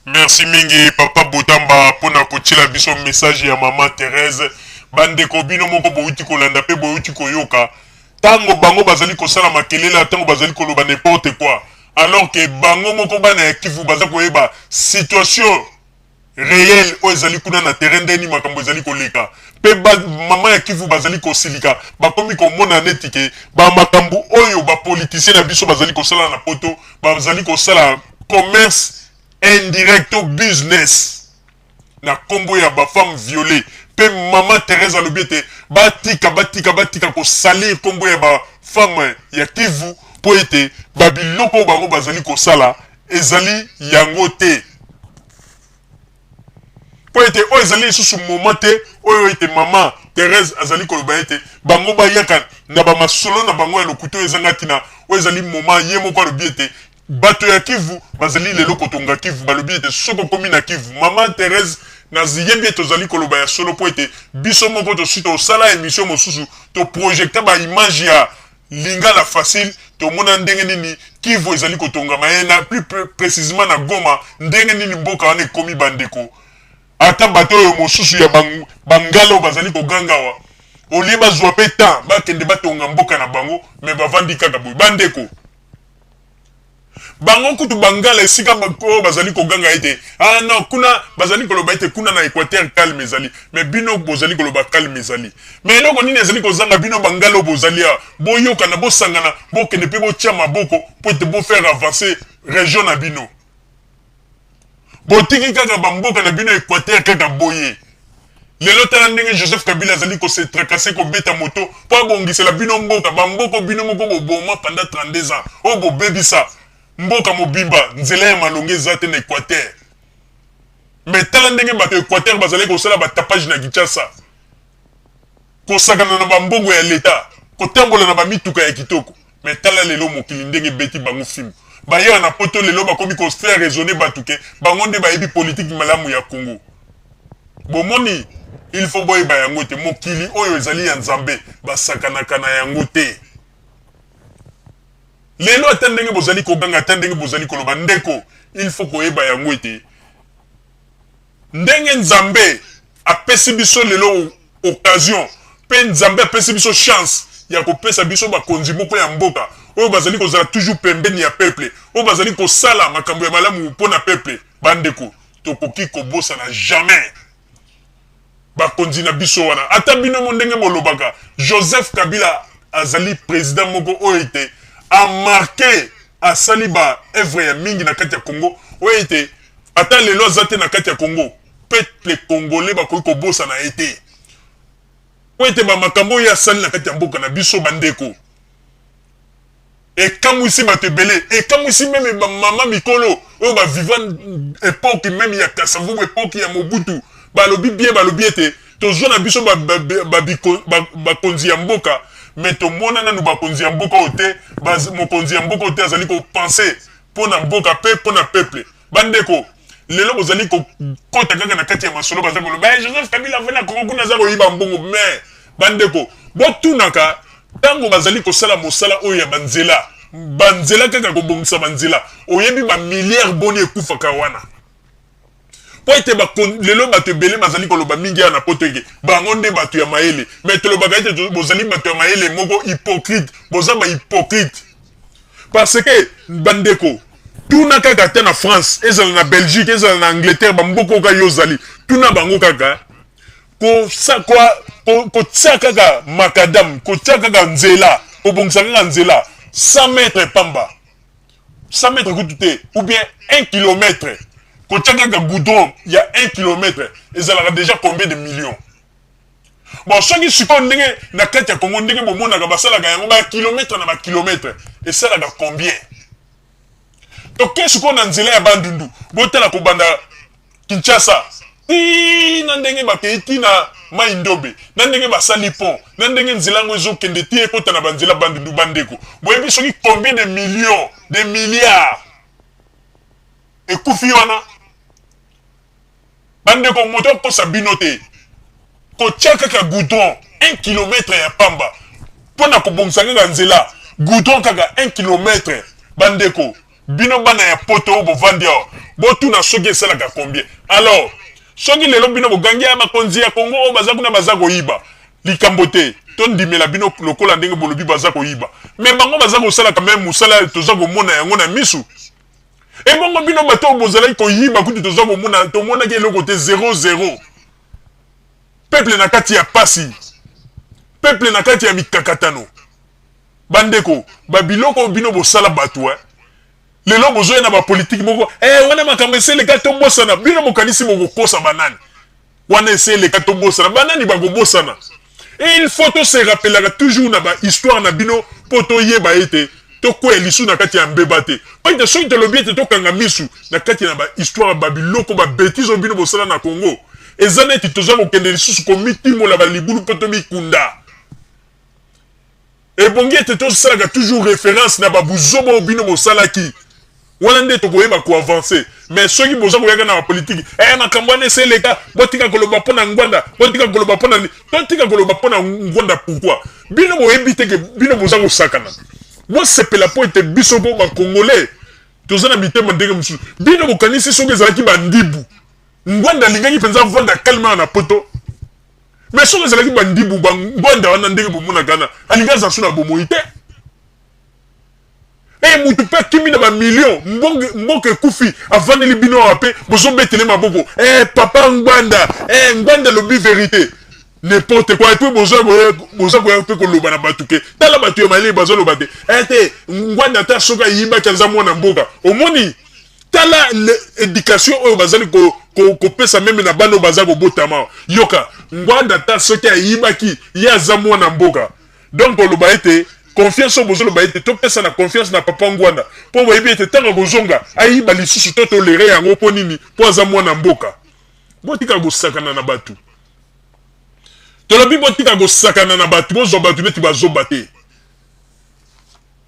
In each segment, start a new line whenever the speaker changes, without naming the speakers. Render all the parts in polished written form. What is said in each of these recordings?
Merci mingi papa Botamba pona kotiela biso message ya maman Therèse. Bandeko bino moko bowuti kolanda pe bowuti koyoka tango bango bazali kosala makelele tango bazali koloba n'importe quoi alors que bango moko bana ya Kivu baza koyeba situation réelle oyo ezali kuna na terrain, ndenge nini makambo ezali koleka. Mpe mama ya Kivu bazali kosilika, bakomi komona neti ke bamakambo oyo bapoliticien na biso bazali kosala na poto, bazali kosala commerce indirect to business na nkombo ya bafemme violée. Mpe mama Thérèse alobi ete batika, batika, batika kosalir nkombo ya bafemme ya Kivu, mpo ete babiloko oyo bango bazali kosala ezali yango te, mpo ete oyo ezali lisusu moment te oyo ete mama Thérèse azali koloba ete bango bayaka na bamasolo na bango ya lokuta oyo ezanga ntina. Oyo ezali moment ye moko alobi ete bato ya Kivu bazali lelo kotonga Kivu. Balobi ete soki okomi na Kivu, mama Thérèse, nayebi ete tozali koloba ya solo, mpo ete biso moko tosi tosala émission mosusu, toprojecta baimage ya Lingala Facile, tomona ndenge nini Kivu ezali kotongama ye na plus précisément na Goma, ndenge nini mboka wana ekomi. Bandeko, ata bato oyo mosusu ya bangala oyo bazali koganga awa, olie bazwa mpe temps bakende batonga mboka na bango, me bavandi kaka boye. Bandeko, bango kutu bangala esika oyo bazali koganga ete ah non, kuna bazali koloba ete kuna na Équateur calme ezali, mais bino bozali koloba calme ezali, mais eloko nini ezali kozanga bino bangala oyo bozali awa? Boyokana, bosangana, bokende mpe botia maboko mpo ete bofaire avancer région na bino. Botiki kaka bamboka na bino Équateur kaka boye. Lelo tala ndenge Joseph Kabila azali kose tracasser, kobeta moto mpo abongisela bino mboka, bamboka bino moko boboma pendant 32 ans, oyo bobebisa mboka mobimba. Nzela ya malonga eza te na Équateur, mais tala ndenge bato ya Équateur bazali kosala batapage na Kinshasa, kosakana na bambongo ya leta, kotambola na bamituka ya kitoko. Mais tala lelo mokili ndenge ebeti bango fimbu. Bayaka na poto, lelo bakomi kofaire raisonner bato ke bango nde bayebi politike malamu ya Congo. Bomoni, il faut boyeba yango te, mokili oyo ezali ya Nzambe, basakanaka na yango te. Lelo ata ndenge bozali koganga, ata ndenge bozali koloba, ndeko, il faut koyeba yango ete ndenge Nzambe apesi biso lelo occasion, mpe Nzambe apesi biso chance ya kopesa biso bakonzi moko ya mboka oyo bazali kozala toujours pembeni ya peuple, oyo bazali kosala makambo ya malamu mpo na peuple. Bandeko, tokoki kobosana jamais bakonzi na biso wana. Ata bino mo ndenge bolobaka, Joseph Kabila azali président moko oyo ete amarquer, asali ba œuvre ya mingi na kati ya Congo, oyo ete ata lelo aza te na kati ya Congo, peuple congolais bakoki kobosana ye te, po ete bamakambo oyo asali na kati ya mboka na biso, bandeko, ekamwisi bato ebele, ekamwisi même bamama mikolo oyo baviva époque même ya Kasavubu, époque ya Mobutu. Balobi bien, balobi ete tozwa na biso bakonzi ya mboka, mais tomona nanu bakonzi ya mboka oyo te, mokonzi ya mboka oyo te azali kopenser mpo na mboka mpe mpo na peuple. Bandeko, lelo bozali kokɔta kaka na kati ya masolo, baza koloba Joseph Kabila avandi na Kongo kuna, aza koyiba mbongo. Mais bandeko, botunaka ntango bazali kosala mosala oyo ya banzela, banzela kaka kobongisa banzela, oyebi bamilliard boni ekufaka wana? Mpo ete lelo bato ebele bazali koloba mingi awa na poto eke bango nde bato ya mayele, mais tolobaka ete bozali bato ya mayele moko hypocrite, boza bahypocrite, parce que bandeko, tuna kaka ata na France, ezala na Belgique, ezala na Angleterre, bamboka oyo yo ozali, tuna bango kaka kotia kaka macadam, kotia kaka nzela, kobongisa kaka nzela 100 mètre pamba, 100 mètre kutu te, ou bien 1 kilomètre, kotia kaka goudron ya 1 kilomètre ezalaka déjà combien de millions? Bon, soki sikoyo ndenge na kati ya Congo, ndenge bomonaka basalaka yango bakilomètre na bakilomètre, esalaka combien? Toke sikoyo na nzela ya Bandundu, botala kobanda Kinshasa ti na ndenge bakei ti na Mai Ndombe, na ndenge basali pont, na ndenge nzela yango ezokende ti ekota na banzela Bandundu. Bandeko, boyebi soki combien de millions, de milliards ekufi wana? Bandeko, moto akosa bino te. Kotia kaka goudron 1 kilomètre ya pamba, mpo na kobongisa kaka nzela, goudron kaka 1 kilomètre, bandeko. Bino bana ya poto oyo bovandi awa, botuna soki esalaka combien. Alors soki lelo bino bogangi ya bakonzi ya Congo oyo baza kuna baza koyiba, likambo te, tondimela bino lokola ndenge bolobi baza koyiba, mais bango baza kosala quand même mosala, toza komona yango na misu. Ebongo bino bato oyo bozalaki koyiba kutu toza komona, tomonaki eloko te, 0 0. Peuple na kati ya pasi, peuple na kati ya mikakatano. Bandeko, babiloko oyo bino bosala bato, lelo bozoya na bapolitike moko wana makambo eseleka tobosana. Bino bokanisi bokokosa banani? Wana eseleka tobosana, banani bakobosana? Il faut to se rappelaka toujours na bahistoire na bino mpo toyeba ete tokwea lisu na kati ya mbeba te. Po ete soki tolobi ete tokanga misu na kati na bahistoire, babiloko, babêtises oyo bino bosala na Congo, eza neti toza kokende lisusu komitimola balibulu mpo tomikunda. Ebongi ete tosalaka toujours référence na babuzoba oyo bino bosalaki wana, nde tokoyeba koavancer. Mais soki boza koyaka na bapolitike, makambo wana esi eleka, botika koloba mpo na Ngbanda, botika koloba mpo na, totika koloba mpo na Ngbanda, pourquoi? Bino boyebi te ke bino boza kosakana. Bosepela mpo ete biso mpo bacongolais toza na mitema ndenge mosusu. Bino bokanisi soki ezalaki bandibu, Ngbanda alingaki mpenza vanda calme na poto? Mais soki ezalaki bandibu, bangbanda wana ndenge bomonaka wana, alingi aza so na bomoi te. E mutu mpe akimi na bamillion, mboka ekufi, avandeli bino awa mpe bozobetele maboko, papa Ngbanda, Ngbanda alobi vérité. N'importe quoi! Et puis boza koya mpe koloba na bato ke tala bato ya mayele bazoloba te, te Ngbanda ata soki ayibaki, aza mwana mboka. Omoni, tala éducation oyo bazali kopesa même na bana oyo baza kobotama. Yoka, Ngbanda ata soki ayibaki, ye aza mwana mboka. Donc oloba ete confiance oyo bozoloba ete topesa na confiance na papa Ngbanda, mpo boyebi ete ntango akozonga ayiba lisusu, to tolérer yango mpo nini? Mpo aza mwana mboka. Botika kosakana na bato. Tolobi botika kosakana na bato, bozwa bato neti bazoba te.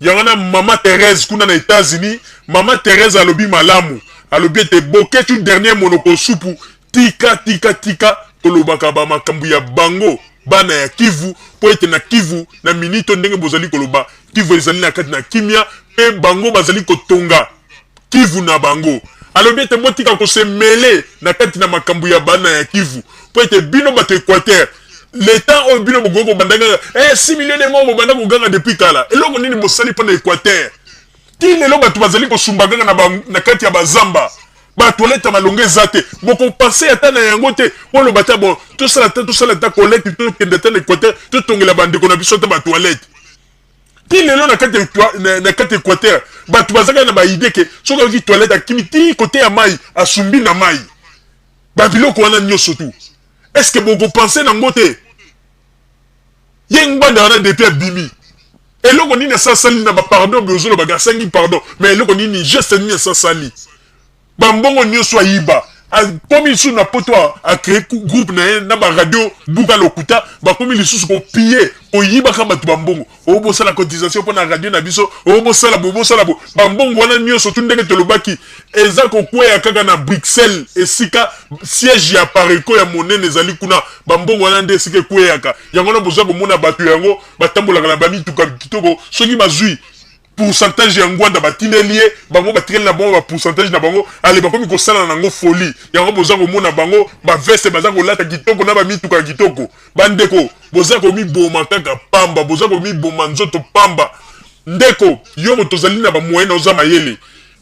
Yango na mama Thérèse kuna na États-Unis, mama Thérèse alobi malamu, alobi ete Boketshu dernier monoko supu, tika, tika, tika kolobaka bamakambo ya bango bana ya Kivu, mpo ete na Kivu na minito ndenge bozali koloba, Kivu ezali na kati na kimia mpe bango bazali kotonga Kivu na bango. Alobi ete botika kosemêler na kati na makambo ya bana ya Kivu, mpo ete bino bato Équateur, le temps oyo bino bokoki kobanda kaka 6 millions de morts, bobanda koganga depuis kala. Eloko nini bosali mpo na Équateur? Ti lelo bato bazali kosumba kaka na kati ya bazamba, batoilette ya malongo eza te. Bokopenser ata na yango te, oloba ata bon, tosala ata collecte, tokende ata na Équateur, totongela bandeko na biso ata batoilette. Ti lelo na kati Équateur bato bazalaka na baidées ke soki ayoki toilette, akimi ti kote ya mai, asumbi na mai. Babiloko wana nyonso tu, est ce que bokopenser nango te? Ye Ngbanda wana, depuis abimi, eloko nini asasali na bapardon? Bozolobaka asangi pardon, mais eloko nini, geste nini asasali? Bambongo nyonso ayiba, akomi lisusu na poto, acréer groupe na ye na baradio buka lokuta, bakomi lisusu kopiller, koyibaka bato bambongo. Oyo bosala cotisation mpo na radio na biso, oyo bosala bo, bosala bo, bambongo wana nyonso tu, ndenge tolobaki, eza kokweya kaka na Bruxelles, esika siège ya Apareco ya monene ezali kuna. Bambongo wana nde esika ekweyaka yango wana. Boza komona bato yango batambolaka na bamituka kitoko. Soki bazwi pourcentage ya Ngbanda, batindeli ye, bango batikali na bango bapourcentage na bango, ale bakomi kosala na yango folie. Yango boza komona bango baveste baza kolata kitoko na bamituka ya kitoko. Bandeko, boza komiboma kaka pamba, boza komiboma nzoto pamba. Ndeko, yo moto ozali na bamoyen na oza mayele,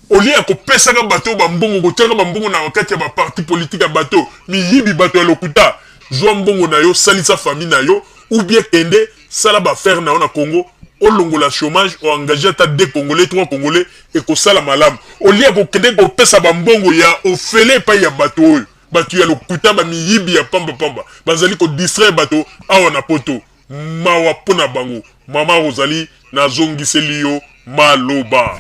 olie ya kopesaka bato bambongo, kotiaka bambongo na kati ya baparti politique ya bato miyibi, bato ya lokuta, zwa mbongo na yo, salisa famille na yo, ou bien kende sala baaffaire na yo na Congo, olongola chômage, oengage ata deux Congolais, trois Congolais, ekosala malamu. Olia kokende kopesa bambongo ya ofele epai ya bato oyo, bato ya lokuta, bamiyibi ya pambapamba, bazali kodistraire bato awa na poto. Mawa mpo na bango. Mama Rosalie, nazongiseli yo maloba.